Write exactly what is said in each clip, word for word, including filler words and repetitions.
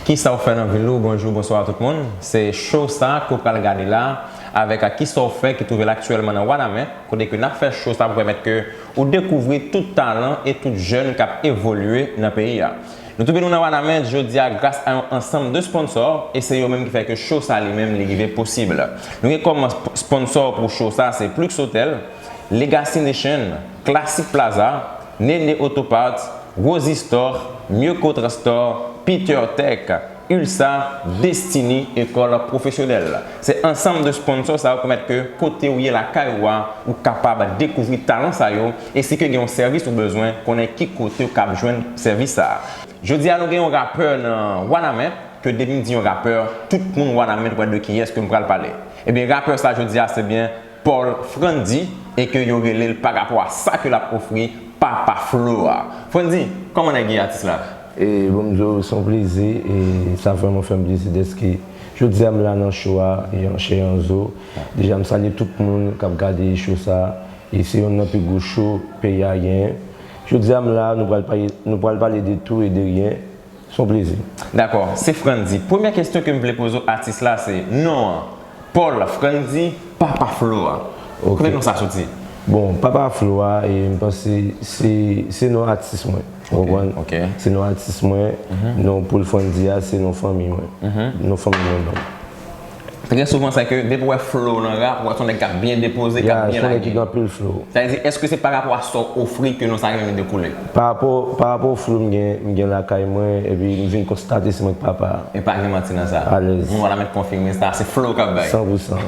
Kisa w fè nan vil ou? Bonjou, bonswa tout moun. Se show sa ke w pral gade la, avèk a Kisa w fè ki twouve l aktyèlman nan Wanament, kote ke n ap fè show sa pou pèmèt ke ou dekouvri tout talan e tout jèn k ap evolye nan peyi a. Nou twouve nou nan Wanament jodi a gras a yon ansanm de sponsò, e se yo menm ki fè ke show sa li menm li rive posib. Nou gen kòm sp-, sponsò pou show sa, se Plux Hotel, Legacy Nation, Classic Plaza, Nene Auto Parts, Rosie Store, Mieco Transtore, Peter Tech, Ulsa, Destiny, Ekòl Pwofesyonèl. Se ansanm de sponsò sa yo pèmèt ke kote ou ye lakay ou a, ou kapab dekouvri talan sa yo, e si ke gen yon sèvis ou bezwen, konnen ki kote ou kab jwenn sèvis sa a. Jodi a, nou gen yon rapè nan Wanament, ke depi m di yon rapè, tout moun Wanament wè de kiyès ke m pral pale. Ebyen, rapè sa jodi a, se byen Paul Frandy, e ke yo rele l pa rapò a sa ke l ap ofri Papa Flo a. Frandy, kòman nèg ye, atis la? E bon, m di w, se yon plezi, e sa vrèman fè m plezi dèske jodi a m la nan show a, e an chè e an zo. Deja, m salye tout moun k ap gade show sa, e se youn nan pi gwo show peyi a genyen. Jodi a m la, nou pral pale, nou pral pale de tou e de ryen. Se yon plezi. Dakò, se Frandy. Premyè kesyon ke m vle poze w, atis la, se non an. Paul Frandy, Papa Flo a. Ok. Kote non sa soti? Bon, Papa Flo a, e m panse se, se non atis mwen. Ou konprann? Ok. Se non atis mwen. Non Paul Frandy a, se non fanmi mwen. Non fanmi mwen ban m. Trè souvan, sa ke depi w wè Flo nan rap, w wè se yon nèg k ap byen depoze, k ap byen lage. Ya, se yon nèg ki gen anpil flow. Sa vle di, èske se pa rapò a sa w ofri ke non sa yo vin dekoule? Pa rapò, pa rapò flow m gen, m gen lakay mwen, epi m vin konstate se mwen k papa a. E pa gen manti nan sa. Alèz. Nou Wanament konfime sa, se Flo k ap bay. San pou san.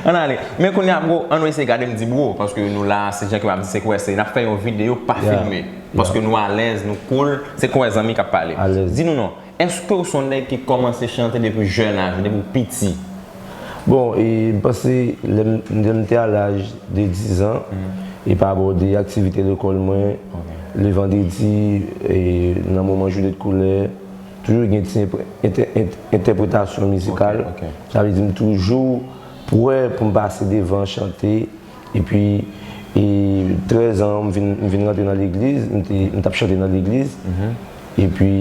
Ann ale. Men kounye a, bro, ann nou eseye gade m di bro, paske nou la, se jan ke m ap di, se kwè, se n ap fè yon videyo pa filme. Paske nou alèz, nou cool, se kwè zanmi k ap pale. Alèz. Di nou non. Èske w se yon nèg ki kòmanse chante depi jèn aj, depi w piti? Bon, e, m panse lè m, lè m te a laj de diz an, e pa rapò de aktivite lekòl mwen, le vandredi, e, nan moman jounen de koulè, toujou gen ti enpre-, entè-, ent-, entèpretasyon mizikal. Sa vle di m toujou prè pou m pase devan chante, Epi, e, trèz an, m vin, m vin rantre nan legliz, m te, m t ap chante nan legliz. Epi,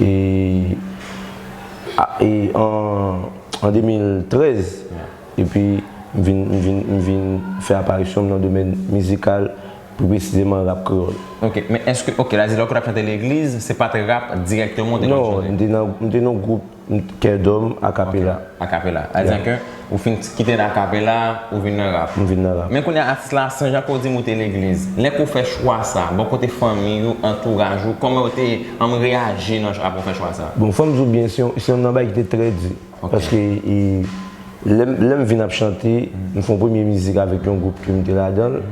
e, a, e, an, an de mil trèz, epi m vin, m vin, m vin fè aparisyon m nan domèn mizikal, pi presizeman rap kreyòl. Ok, men èske, ok, la di lè w t ap chante legliz, se pa t rap dirèkteman w te konn chante? Non, m te nan, m te nan gwoup Kè Dòm, Akapela. Ok, Akapela. Sa vle di ke ou fin kite nan Akapela, ou vin nan rap. M vin nan rap. Men kounye a, atis la, san jan ke w di m ou te legliz. Lè ke w fè chwa sa, bò kote fanmi w, antouraj ou, kòman yo te, ann, reyaji nan, apre w fè chwa sa? Bon, fò m di w byen, se yon, se yon nan bagay ki te trè di. Ok. Paske, e, lè m, lè m vin ap chante, m fè yon premye mizik avèk yon gwoup ke m te ladan l,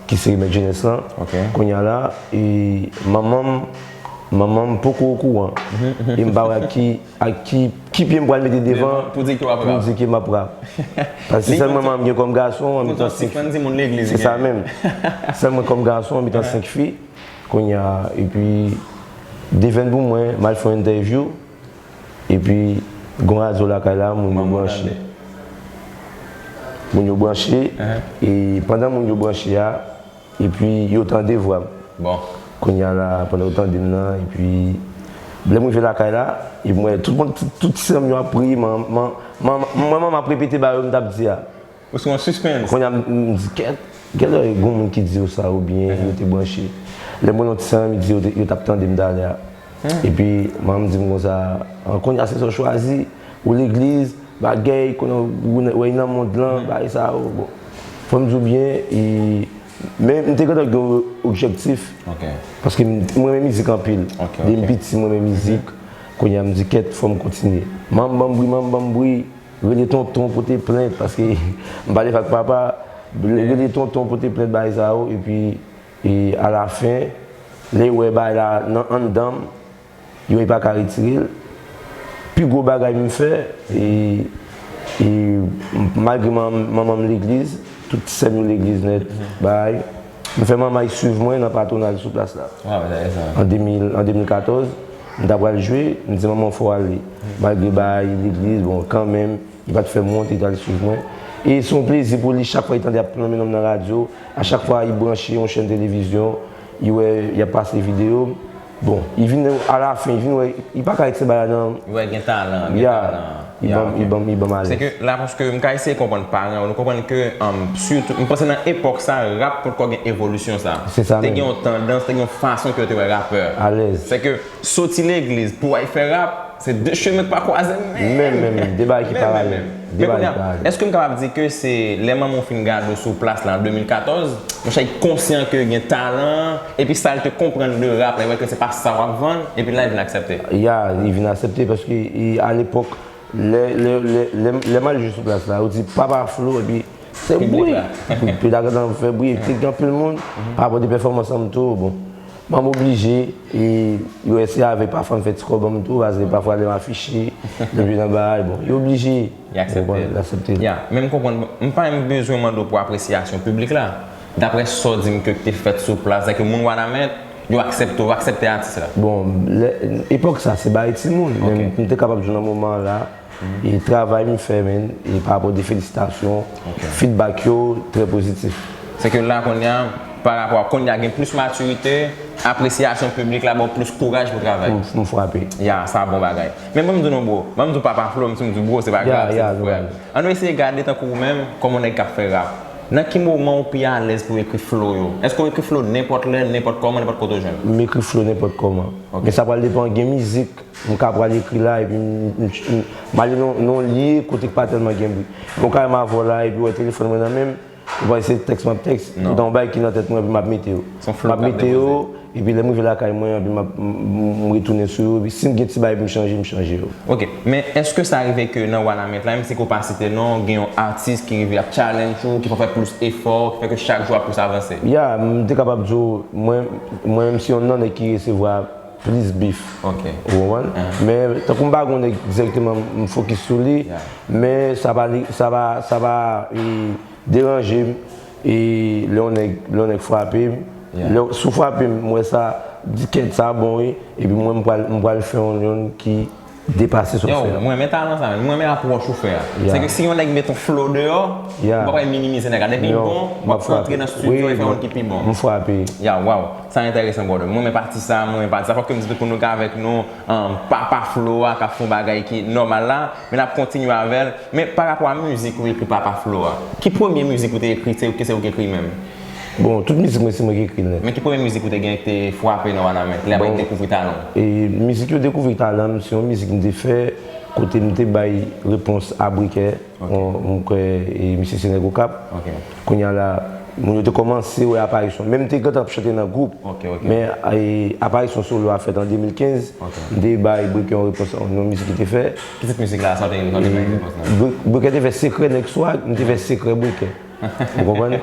ki se Remèd Jenès lan. Ok. Kounye a la, e, manman m, manman m poko okouran. E m pa wè ak ki, ak ki, ki pye m pral mete devan pou di ke w ap rap. Pou di ke m ap rap. Paske sèl mwen manman m gen kòm gason, an mitan senk fi. Se sa menm. Sèl mwen kòm gason, an mitan senk fi. Kounye a, epi, devèn pou mwen, m al fè yon entèvyou. Epi, gen yon radyo lakay la, moun yo branche. Moun yo branche, e pandan moun yo branche a, epi yo tande vwa m. Bon. Kounye a la, pandan yo tande m nan, epi lè m rive lakay la, epi m wè tout moun, tout, tout ti sè m yo ap ri, man, man, man, man, manman m ap repete ba yo m t ap di a. Ou sou yon sispens. Kounye a, m, m di, kèt, kèt, gen moun ki di yo sa oubyen yo te branche. Lè m wè yon ti sè m di yo te, yo t ap tande m talè a. Epi, manman m di m konsa, an, kounye a se sa w chwazi, ou legliz, bagay, konnen w wè nan mond lan, bagay sa yo, bon. Fò m di w byen, e, men m te gentan gen yon objektif, paske m, m renmen mizik anpil. Depi m piti, m renmen mizik. Kounye a, m di, kèt, fò m kontinye. Manman m ban m bri, manman m ban m bri. Rele tonton, pote plent, paske m pale avèk papa, rele tonton, pote plent, bagay sa yo, epi, e, alafen, lè yo wè bagay la nan anndan m, yo pa ka retire l. Pi gwo bagay m fè, e, e, malgre man-, manman m legliz, tout sè m yo legliz nèt, bagay, m fè manman y swiv mwen nan patwonaj sou plas la. An de mil, an de mil katòz, m ta pral jwe, m di manman fò w ale. Malgre bagay legliz, bon, kanmenm, li pa t fè m wont, li t al swiv mwen. E se yon plezi pou li, chak fwa li tande y ap nonmen non m nan radyo, a chak fwa li branche yon chèn televizyon, li wè y ap pase videyo m, Bon, li vin alafen, li vin wè, li pa ka ret se bagay la nan. Li wè gen talan, gen talan. Li ban m alèz. Se ke la, paske m ka eseye konprann paran yo, nou konprann ke, um, sitou, m panse nan epòk sa, rap potko gen evolisyon sa. Se sa menm. Te gen yon tandans, te gen yon fason ke yo te wè rapè. Alèz. Se ke soti legliz pou w al fè rap, se de chemen k pa kwaze menm. Menm, menm, menm. De bagay ki paralèl. De bagay ki paralèl. Èske m kapab di ke se lè manman w fin gade w sou plas la an de mil katòz, monchè, li konsyan ke gen talan, epi sa l te konprann de rap la, li wè ke se pa sa w ap vann, epi la, li vin aksepte? Ya, li vin aksepte paske, e, alepòk, lè, lè, lè, lè, lè m al jwe sou plas la, yo di Papa Flo, epi se bri. Piblik la gentan fè bri, epi te gen anpil moun, pa rapò de pèfòmans an m tou, bon. Mwen m oblije, e, yo eseye avè pafwa m fè ti kòb an m tou, paske pafwa lè m afiche, lè m jwe nan bagay, bon, yo oblije. Li aksepte. Konprann, li aksepte. Ya, men m konprann, m pa menm bezwen mande w pou apresyasyon piblik la. Daprè sa w di m ke te fèt sou plas, sèke moun Wanament, yo aksepte w, yo aksepte atis la. Bon, lè, epòk sa, se bagay timoun, men m te kapab jwenn nan moman an la, e travay m fè, men, e pa rapò de felisitasyon, feedback yo, trè pozitif. Se ke la, kounye a, pa rapò a kounye a gen plis matirite, apresyasyon piblik la ba w plis kouraj pou travay. M, m frape. Ya, sa bon bagay. Men ban m di nou, bro, ban m di w Papa Flo, menm si m di w bro, se pa grav, se frè. Ann nou eseye gade tankou ou menm, kòm yon nèg k ap fè rap. Nan ki moman ou pi alèz pou w ekri flo yo? Èske w ekri flo nenpòt lè, nenpòt kòman, nenpòt kote w jwenn? M ekri flo nenpòt kòman. Men sa pral depann, gen mizik, m ka pral ekri la, epi m, m, m, m ale nan, nan yon lye kote k pa tèlman gen bri. Bon, m ka menm avè w la, epi w wè telefòn mwen nan men m, ou panse se tèks m ap tèks, poutan yon bagay ki nan tèt mwen, epi m ap mete yo. M ap mete yo, epi lè m rive lakay mwen, epi m ap, m, m, m retounen sou yo, epi si m gen ti bagay pou m chanje, m chanje yo. Ok, men èske sa rive ke nan Wanament la, menm si ke w pa site non, gen yon atis ki rive ap challenge ou, ki fè w fè plis efò, ki fè ke chak jou w ap plis avanse? Ya, m te kapab di w, mwen, mwen menm se yon nan nèg ki resevwa plis bif. Ok. Ou konprann? Men, tankou m pa gon nèg dirèkteman m fokis sou li, men sa pa li, sa pa, sa pa, e, deranje m, e lè yon nèg, lè yon nèg frape m, lè, si w frape m, m wè sa, di kèt sa bon wi, epi mwen m pral, m pral fè yon, yon ki depase sa w fè a. Yo, mwen renmen talan sa, men mwen renmen apwòch ou fè a. Se ke si yon nèg met yon flo deyò, ou pa pral minimize nèg la. Depi l bon, w ap antre nan estidyo e fè yon ki pi bon. M frape. Ya, waw. Sa enteresan, brother. Mwen renmen pati sa, mwen renmen pati sa. Fòk ke m di tout moun nou gen avèk nou, um, Papa Flo a, k ap fè yon bagay ki nòmal la, men n ap kontinye avè l. Men pa rapò a mizik ou ekri Papa Flo a, ki premye mizik ou te ekri, se, ke se ou ki ekri menm? Bon, tout mizik mwen, se mwen ki ekri l nèt. Men ki premye mizik ou te gen ki te frape nan Wanament, lè yo dekouvri talan w? E mizik yo dekouvri talan m, se yon mizik m te fè, kote m te bay repons a Brikè, yon, m kwè, e misye se nèg Okap. Kounye a la, moun yo te kòmanse wè aparisyon. Men m te gentan ap chante nan gwoup. Men, e, aparisyon solo a fèt an de mil kenz. M te bay Brikè yon repons nan yon mizik li te fè. Ki tit mizik la, sa w te, sa w te bay repons lan? Brikè te fè Sekrè Nèg Swag, m te fè Sekrè Brikè. Ou konprann?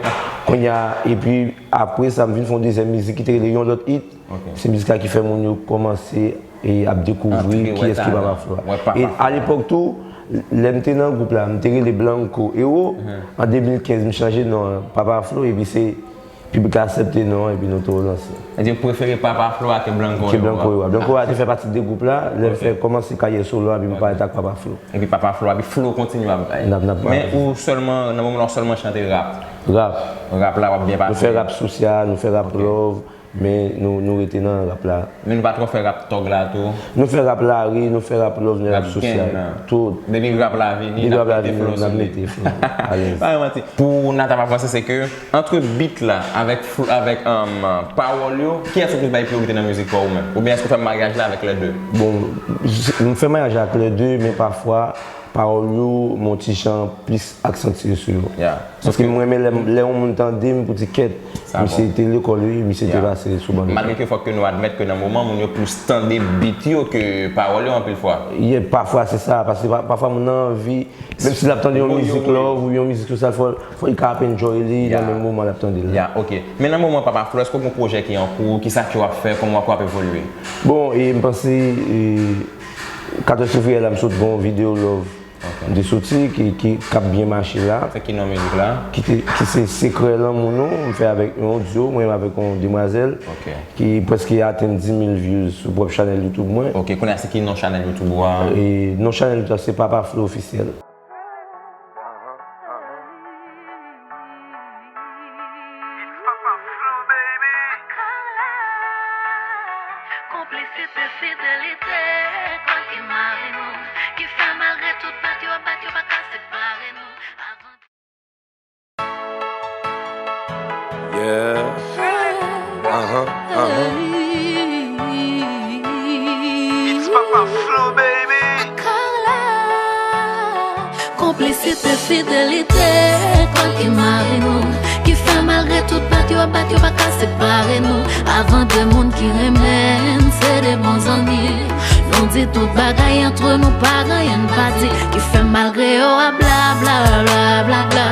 Kounye a, epi apre sa, m vin fè yon dezyèm mizik ki te rele Yon Lòt It. Se mizik la ki fè moun yo kòmanse e ap dekouvri kiyès ki Papa Flo a. E alepòk tou, lè m te nan gwoup la, m te rele Blanco Hero. An de mil kenz, m chanje non an Papa Flo, epi se piblik la aksepte non an, epi nou tou lanse. Sa di w prefere Papa Flo a ke Blanco Hero a? Ke Blanco Hero a. Blanco Hero a te fè pati de gwoup la, lè m fè kòmanse karyè solo a, epi m parèt ak Papa Flo. Epi Papa Flo a, epi flo kontinye ap bay. N ap, n ap bay. Men ou sèlman, nan moman la, ou sèlman chante rap? Rap. Rap la, w ap byen pase. Nou fè rap sosyal, nou fè rap love. Men nou, nou rete nan rap la. Men nou pa twò fè rap tòg la tou? Nou fè rap lari, nou fè rap love, nou rap sosyal. Tout. Depi rap la vini, n ap mete flo sou li. N ap mete flo. Alèz. Pa gen manti. Pou n ta pa avanse, se ke, antre beat la avèk fl-, avèk, um, pawòl yo, kiyès ou plis bay priyorite nan mizik pa w ou menm? Oubyen èske w fè maryaj la avèk lè de? Bon, m fè maryaj la ak lè de, men pafwa, pawòl yo, m yon ti jan plis aksantye sou yo. Paske m renmen lè, lè yon moun tande m pou di kèt, misye te lekòl wi, misye te pase sou bann. Malgre ke fòk ke nou admèt ke nan moman, moun yo plis tande beat yo ke pawòl yo anpil fwa. Yeah, pafwa se sa, paske pa-, pafwa moun nan anvi, menm si l ap tande yon mizik love ou yon mizik sosyal, fò, fò li ka ap enjoy li nan menm moman l ap tande l la. Ya, ok. Men nan moman Papa Flo, èske w gen pwojè ki an kou, kisa ke w ap fè, kòman w ap evolye? Bon, e m panse, e, katòz fevriye la, m sot gen yon videyo love. M te soti, ki, ki, k ap byen mache la. Se ki non mizik la? Ki te, ki se Sekrè Lanmou Nou, m fè avèk yon duo, mwen menm avèk yon demwazèl, ki prèske atenn dis mil views sou pwòp chanèl YouTube mwen. Ok, kounye a se ki non chanèl YouTube ou a? E non chanèl YouTube la se Papa Flo Officiel. Konplisite, fidelite, kòd ki mare nou, ki fè malgre tout bat yo ap bat, yo pa ka separe nou. Avan Yeah. Uh-huh, uh-huh. It's Papa Flow, baby. Konplisite, fidelite, kòd ki mare nou, ki fè malgre tout bat yo ap bat, yo pa ka separe nou. Avan de moun ki renmen n, se de bon zanmi. Nou di tout bagay antre nou, pa gen anyen n pa di, ki fè malgre yo ap bla bla bla bla bla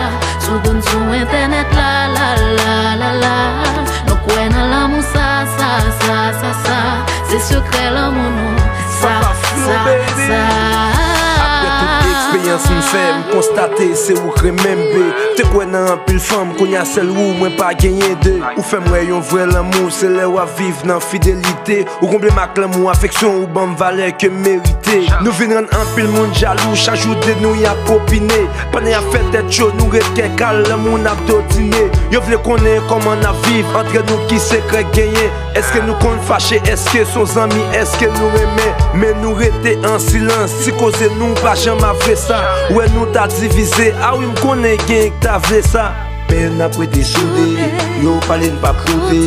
sou do n sou entènèt la la la la la. Nou kwè nan lanmou sa sa sa sa sa, se sekrè lanmou nou sa sa sa. Apre tout eksperyans m fè, m konstate se ou k renmen m, be. M te kwè nan anpil fanm, kounye a sèl ou mwen pa genyen de. Ou fè m wè yon vrè lanmou, se lè w ap viv nan fidelite. Ou konble m ak lanmou, afeksyon, ou ban m valè ke m merite. Nou vin rann anpil moun jalou, chak jou de nou y ap opine. Pandan y ap fè tèt cho, nou ret kè kal, lanmou n ap dodine. Yo vle konnen kòman n ap viv, antre nou ki sekrè k genyen. Èske nou konn fache, èske s on zanmi, èske nou renmen? Men nou rete an silans, ti koze nou pa janm ap vle sa. Ou wè nou ta divize, a wi m konnen gen k ta vle sa. Men n ap rete soude, yo pale n p ap koute.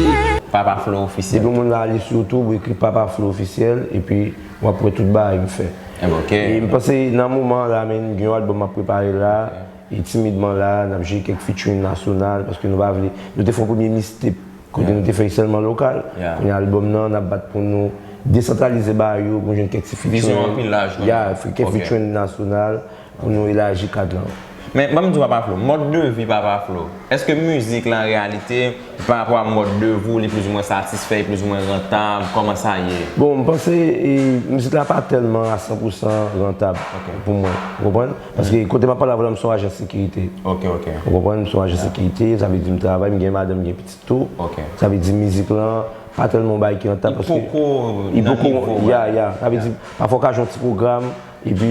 Papa Flow Officiel. Depi yon moun la ale sou YouTube, ou ekri Papa Flow Officiel, epi w ap wè tout bagay m fè. Enben, ok. E m panse nan moman la, men gen yon album m ap prepare la, e timidman la, n ap jwe kèk featuring nasyonal, paske nou pa vle, nou te fè yon premye mixtape, kote Yeah. nou te fè sèlman lokal. Yeah. Kounye a album nan, n ap bat pou nou desantralize bagay yo, pou nou jwenn kèk ti featuring. Vizyon anpil laj, konnen. Yeah, fè kèk Ok. featuring nasyonal, pou nou elaji kad lan. Men, ban m di w Papa Flow, mòd de vi Papa Flow, èske mizik la an reyalite, pa rapò a mòd de vi w, li plizoumwen satisfè, li plizoumwen rantab, kòman sa ye? Bon, m panse e, mizik la pa tèlman a san pou san rantab pou mwen, ou konprann? Paske kote m ap pale avè w la, m se yon ajan sekirite. Ok, ok. Ou konprann? M se yon ajan sekirite, sa vle di m travay, m gen madanm, m gen pitit tou. Ok. Sa vle di mizik lan pa tèlman yon bagay ki rantab. Li poko Li nan poko, nivo, ya, ya. Sa vle di, pafwa w ka jwenn yon ti pwogram, epi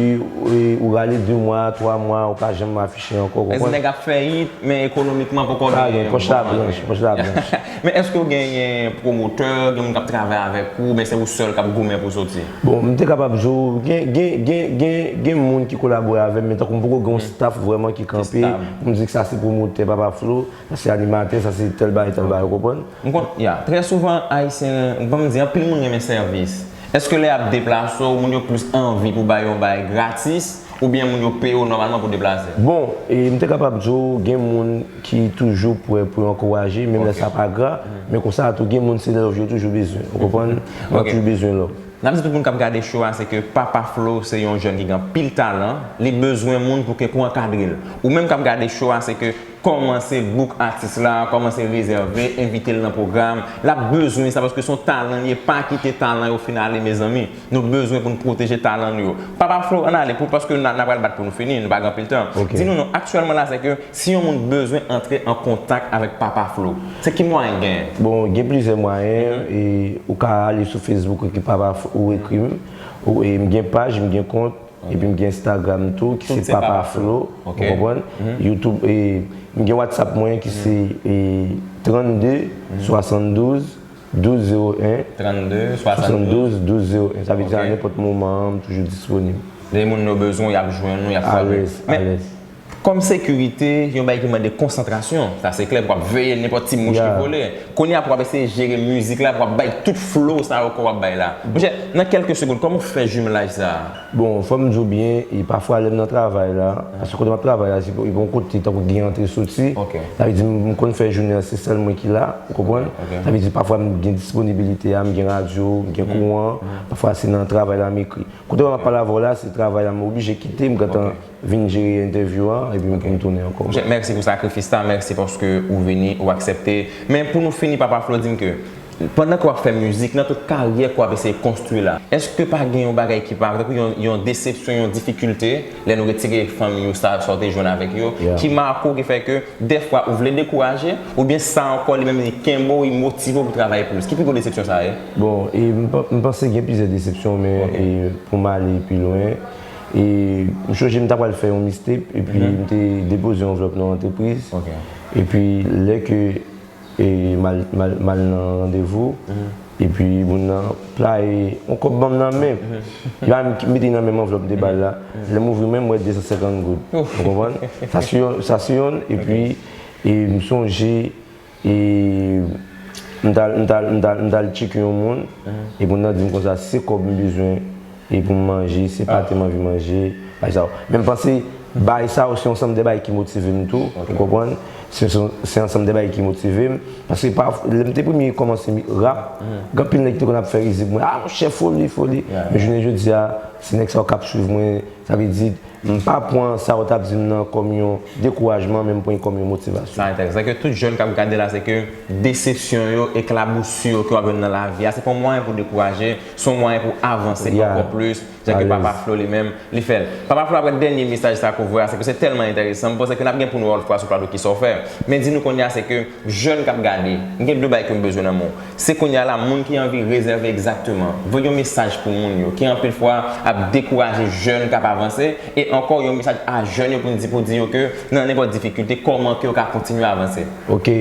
e, ou rale de mwa, twa mwa, ou pa janm afiche ankò, ou Èske konprann? Nèg ap fè hit, men ekonomikman poko Pa gen gen, pòch la blanch, pòch la blanch. Men èske w genyen pwomotè, gen moun k ap travay avèk ou, men se ou sèl k ap goumen pou soti? Bon, m te kapab di w, gen, gen, gen, gen, gen moun ki kolabore avè m, men tankou m poko gen yon staff vrèman ki kanpe Stab. pou m di ke sa se pwomotè Papa Flow, sa se animatè, sa se tèl bagay, tèl bagay, ou konprann? M konn, ya, trè souvan, Ayisyen, ban m di, anpil moun renmen sèvis. Èske lè y ap deplase w, moun yo plis anvi pou ba yo yon bagay gratis, oubyen moun yo peye w nòmalman pou deplase? Bon, e m te kapab di w, gen moun ki toujou prè pou yo ankouraje, menm lè sa pa gra, men konsa tou, gen moun se love yo toujou bezwen, ou konprann? Yo Ok. toujou bezwen love. N ap di tout moun k ap gade show a, se ke Papa Flow se yon jèn ki gen anpil talan, li bezwen moun pou ke pou ankadre l. Ou menm k ap gade show a, se ke kòmanse book atis la, kòmanse rezève, envite l nan pwogram. L ap bezwen sa paske se yon talan li ye, pa kite talan yo fin ale, mezanmi. Nou bezwen pou n pwoteje talan nou yo. Papa Flow, ann ale pou, paske n a, n a pral bat pou nou fini, nou pa gen anpil tan. Ok. Di nou non, aktyèlman la, se ke si yon moun bezwen antre an kontak avèk Papa Flow, se ki mwayen l genyen? Bon, gen plizyè mwayen, e ou ka ale sou Facebook, ou ekri Papa F-, ou ekri m, ou, e m gen paj, m gen kont, epi m gen Instagram tou, ki Tout se se Papa Papa Flow, Flow. Ok. ou konprann? YouTube, e m gen WhatsApp mwen ki se e trannde swasanndouz douz zewo en, Trannde, swasanndouz. swasanndouz douz zewo en. Sa vle di a Ok. nenpòt moman, m toujou disponib. Lè moun yo bezwen, y ap jwenn nou, y ap frape. Alèz, Men, alèz. Kòm sekirite, yon bagay ki mande konsantrasyon, sa se klè, pou w ap veye nenpòt ti mouch ki Yeah. vole. Kounye a pou w ap eseye jere mizik la, pou w ap bay tout flow sa yo ke w ap bay la. Monchè, nan kèlke segonn, kòman w fè jimelaj sa a? Bon, fò m di w byen, e pafwa lè m nan travay la, paske kote m ap travay la, se pou, e pou yon kote tankou gen antre soti. Ok. Sa vle di m, m konn fè jounen an, se sèl mwen ki la, ou konprann? Ok. Sa vle di pafwa m gen disponibilite a, m gen radyo, m gen kouran, pafwa se nan travay la m ekri. Kote m ap pale avè w la, se travay la m oblije kite, m gentan vin jere entèvyou an, epi m pou m tounen ankò. Monchè, mèsi pou sakrifis sa, mèsi paske ou vini, ou aksepte. Men pou nou fini, Papa Flow, di m ke pandan ke w ap fè mizik, nan tout karyè ke w ap eseye konstwi la, èske pa gen yon bagay ki pa, tankou yon, yon desepsyon, yon difikilte, lè nou retire fanmi ou sa, sa w te jwenn avèk yo, Yeah. ki make w, ki fè ke dèfwa ou vle dekouraje, oubyen sa ankò li menm li kenbe w, li motive w pou travay plis? Ki pi gwo desepsyon sa ye? Bon, e m pa- m panse gen plizyè desepsyon, men Ok. e, pou m ale pi lwen, e m chonje m ta pral fè yon mixtape, epi m te depoze yon anvlòp nan yon antrepriz. Ok. Epi lè ke e, m al, m al, m al nan randevou, Epi moun nan playe yon kòb ban m nan men. Li pa menm mete nan menm anvlòp m te ba l la. Lè m ouvri men m wè de san senkant goud. Ou konprann? Sa se yon, sa se yon. Epi e m sonje e m t al, m t al, m t al, m t al tcheke yon moun. E moun nan di m konsa se kòb m bezwen e pou m manje, se pate m anvi manje, bagay sa yo. Men m panse bagay sa yo se yon ansanm de bagay ki motive m tou, ou konprann? Se, se, se ansanm de bagay ki motive m. Paske pa, lè m te premye kòmanse rap, gen anpil nèg ki te konn ap fè rizib mwen, ah monchè foli, foli. Men jounen jodi a, se nèg sa yo k ap swiv mwen, sa vle di, m pa pran sa yo t ap di m nan kòm yon dekourajman, men m pran l kòm yon motivasyon. Sa enteresan, se ke tout jèn k ap gade la, se ke desepsyon yo, eklabousi yo ke w ap jwenn nan lavi a, se pa yon mwayen pou dekouraje, se yon mwayen pou avanse ankò plis. Jan ke Papa Flo li menm, li fè l. Papa Flo, apre dènye mesaj sa ke w voye a, se ke se tèlman enteresan, m panse ke n ap gen pou nou wè lòt fwa sou plato Kisa w fè. Men di nou kounye a, se ke jèn k ap gade, m gen de bagay ke m bezwen nan men w. Se kounye a la, moun ki anvi rezève egzakteman. Voye yon mesaj pou moun yo, ki anpil fwa ap dekouraje jèn k ap avanse, e ankò yon mesaj a jèn yo pou n di, pou di yo ke nan nenpòt difikilte, kòman ke yo ka kontinye avanse. Ok,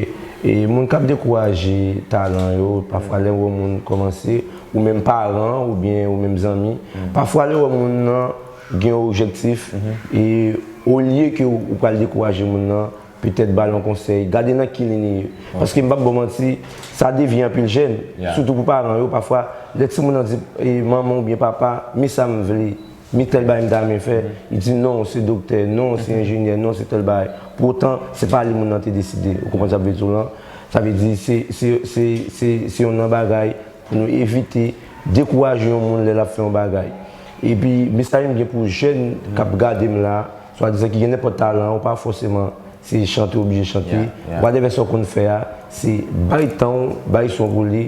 e moun k ap dekouraje talan yo, pafwa lè w wè moun kòmanse, ou menm paran, oubyen ou menm zanmi, pafwa lè w wè moun nan gen yon objektif, e olye ke ou, ou pral dekouraje moun nan, petèt ba l yon konsèy, gade nan ki liy li ye. Paske m p ap ba w manti, sa devye anpil jèn, sitou pou paran yo, pafwa, lè timoun nan di, e, manman oubyen papa, mi sa m vle, mi tèl bagay m ta renmen fè, li di non, se doktè, non, se enjenyè, non, se tèl bagay. Poutan, se pa li moun nan te deside. Ou konprann sa m vle di w lan? Sa vle di, se, se, se, se, se youn nan bagay pou nou evite dekouraje yon moun lè l ap fè yon bagay. Epi, mesaj m gen pou jèn k ap gade m la, swadizan ki gen nenpòt talan, ou pa fòseman se chante w oblije chante. Whatever sa w konn fè a, se bay tan w, bay son pou li,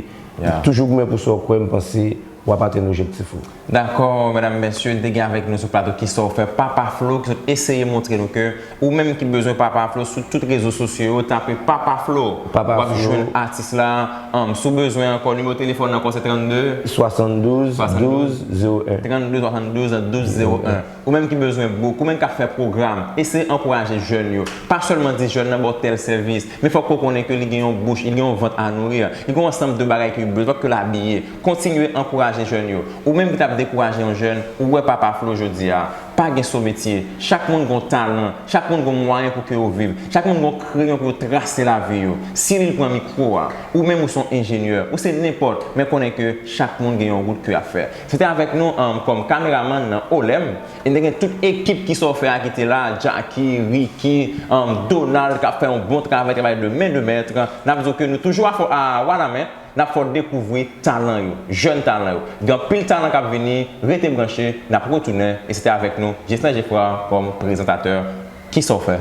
toujou goumen pou sa w kwè, m panse w ap atenn objektif ou. Dakò, medam, mesye, n te gen avèk nou sou plato Kisa w fè, Papa Flo, ki sot eseye montre nou ke ou menm ki bezwen Papa Flo sou tout rezo sosyo yo, tape Papa Flo. Papa Flo. W ap jwenn atis la. Um, si w bezwen ankò, nimewo telefòn nan ankò se trannde. Swasanndouz, douz, zewo en. Trannde, swasanndouz, douz, zewo en. Ou menm ki bezwen bouk, ou menm k ap fè pwogram, eseye ankouraje jèn yo. Pa sèlman di jèn nan ba w tèl sèvis, men fòk ke w konnen ke li gen yon bouch, li gen yon vant a nouri, li gen yon ansanm de bagay ke li bezwen, fòk ke l abiye. Kontinye ankouraje jèn yo. Ou menm ki t ap dekouraje yon jèn, ou wè Papa Flo jodi a, pa gen so metye. Chak moun gen yon talan, chak moun gen yon mwayen pou ke yo viv, chak moun gen yon kreyon pou yo trase lavi yo. Si li pran mikwo a, ou menm ou se yon enjenyè, ou se nenpòt, men konnen ke chak moun gen yon wout ke y ap fè. Se te avèk nou, um, kòm kameramann nan Olèm, e n te gen tout ekip Kisa w fè a ki te la, Jacky, Ricky, um, Donald, k ap fè yon bon travay, travay de men de mèt. N ap di w ke nou toujou a fò, a, wa nan men, n ap fè w dekouvri talan yo, jèn talan yo. Gen anpil talan k ap vini, rete branche, n ap retounen, e se te avèk nou, Ghislain Geffrard, kòm prezantatè Kisa w fè.